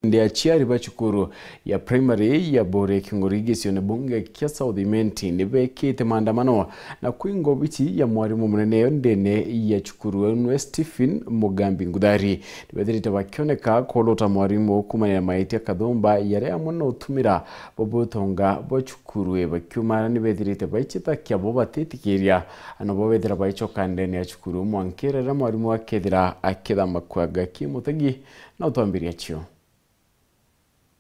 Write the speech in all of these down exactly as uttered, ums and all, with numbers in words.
Ndi aciari ba cukuru ya primary ya Bore King'ori gicione bunge kia South Imenti ni bekite maandamano na kwinga obici ya mwarimu munene yo ndene ya cukuru ino Stephen Mugambi Nguthari. Ni bethirite bakioneka kuorota mwarimu kumanira maitia kathumba yari amwe na utumira bwa butonga bwa cukuru, bakiumara ni bethirite baicitakia bo batitikiria, na bo bethira baicoka ndene ya cukuru mwanka riria mwarimu akethira akithama kwanga ki Mutegi na utwambiria cio.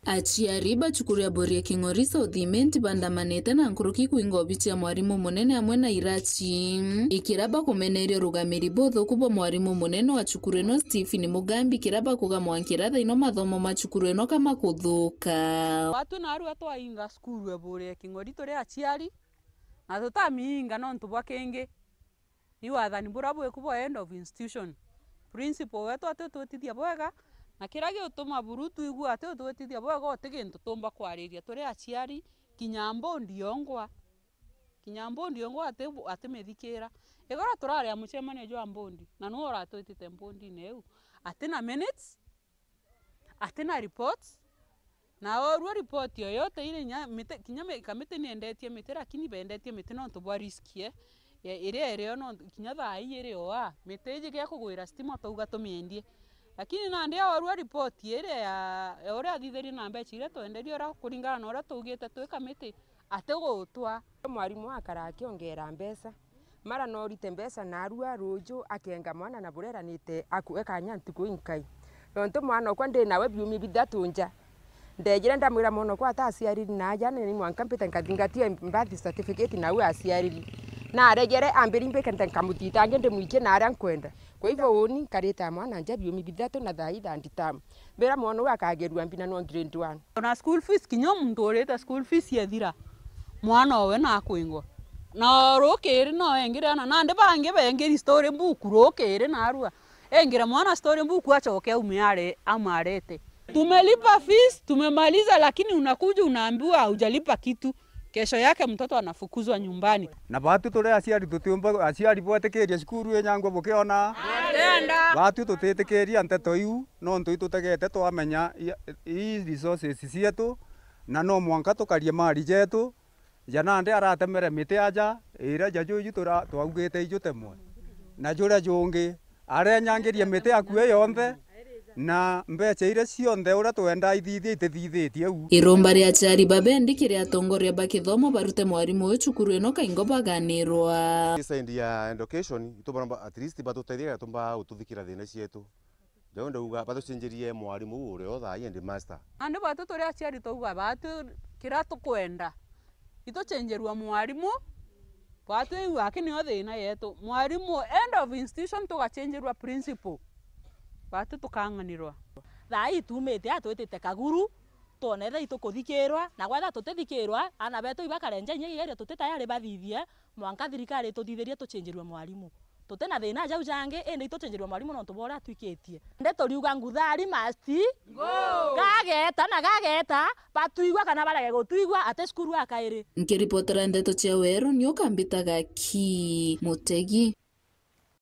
Aciari ba cukuru ya Boria King'ori South Imenti bandamanite na nkuruki kwinga obici ya mwarimu munene amwe na iraci, ikira bakumeneria urugamiri buthuku bwa mwarimu munene wa cukuru ino Stephen Mugambi, kira bakuga mwankira thaino mathomo ma cukuru ino kamakuthuka. Batwi naarua twainga cukuru ya Boria King'ori turi aciari, na tutamiinga nontu bwa kingi. Ni wathani buria bwiku bwa end of institution. Principal wetu ati utwitithia bwega, na kiria giutuma buru twigua ati utwitithia bwega, uti gintu tumba kwariria turi aciari, kinya mbondi yongwa. Kinya mbondi yongwa ati, atimithikira. Igoro turari a mucemanio jwa mbondi, na nuu uratwitite mbondine iu. Atina minutes, atina report, na orua report yoyote ile inya miti, kinya mi-, kamiti niendetie miti, lakini bendetie miti nontu bwa risk, eh, ya, iria irio nontu kinya thaa ii iri oa, miti iji gia kugwira stima twauga tumiendie. Lakini nandi orua report iria ya, ya uria athithirie na mbeca iria twenderie uria kuringana na uria tuugite twi kamiti, atigutwa. Mwarimu akara akiongera mbeca, mara no urite mbeca narua ruuju akenga mwana na buria eranite akue kanya ntuku inkai. Nontu mwana okwa ndi nawe biumia bithatu nja. Ndejire ndamwira mwana okwa ataciariri na aja ni mwanka mpite nkathingatie birth certificate nau aciariri. Na aregere ambiri mbike nte nkamutita angi ndimwikie na aria nkwenda. Kwa hivyo uni nkarite na mwana nja biumia bithatu na thaa ii third term. Mbira mwana uu akagerua mbi na no grade one. Ona school fees, kinya muntu urite school fees ethira, mwana owe nakwingwa. Na rukiri no engire ana, nandi bangi bengiri story book rukiri narua. Engire mwana story book acoke aume are, amarete. Tumelipa fees, tumemaliza, lakini unakuja unaambiwa haujalipa kitu. Kesho yake mtoto anafukuzwa nyumbani. Na batwi turi aciari tutiumba aciari bwetikiria cukuru inyangwe bukiona? Atenda. Batwi tutitikiria nteto iu, nontu itutegete twamenya i-, ii resources cietu, na no mwanka tukarie mali jetu. Ja nandi aratemere miti aja, iria ja juju tura-, twaugite ijutemwe, na juria jungi arenyangirie miti akue yonthe, na mbeca iria cionthe uria twenda ithithie itithithitie u. Iromba ria aciari babendi kiri atongoria ba kithomo barute mwarimu uyu cukuru ino kaingo baganirwa. This side ya education, itubaromba at least batutethie, tumba ututhikira thina cietu. Jau ndauga batucenjerie mwarimu uu urio thaa ii headmaster. Nandi batwi turi aciari twauga batwi kiria tukwenda. Itucenjerua mwarimu, batwi iu aki nio thina yetu. Mwarimu end of institution tugacenjerua principal. Batwi tukang'anirwa. Thaa ii tumite a twitite kaguru, twone thaa ii tukuthikirwa, na gwetha tutithikirwa, ana betu ibakare nja inya igeria tuti tayari bathithie, mwanka thirikari ituthithirie tucenjerue mwarimu. Tuti na thina jau jangi, indi itucenjerue mwarimu nontu bwa uria atwikitie. Ndeto riuga Nguthari must go. Gageta na gageta, batwigua kana barege gutwigua, ati cukuru akairi. Nkiripotera ndeto cia Weru, ni ukambitaga ki Mutegi.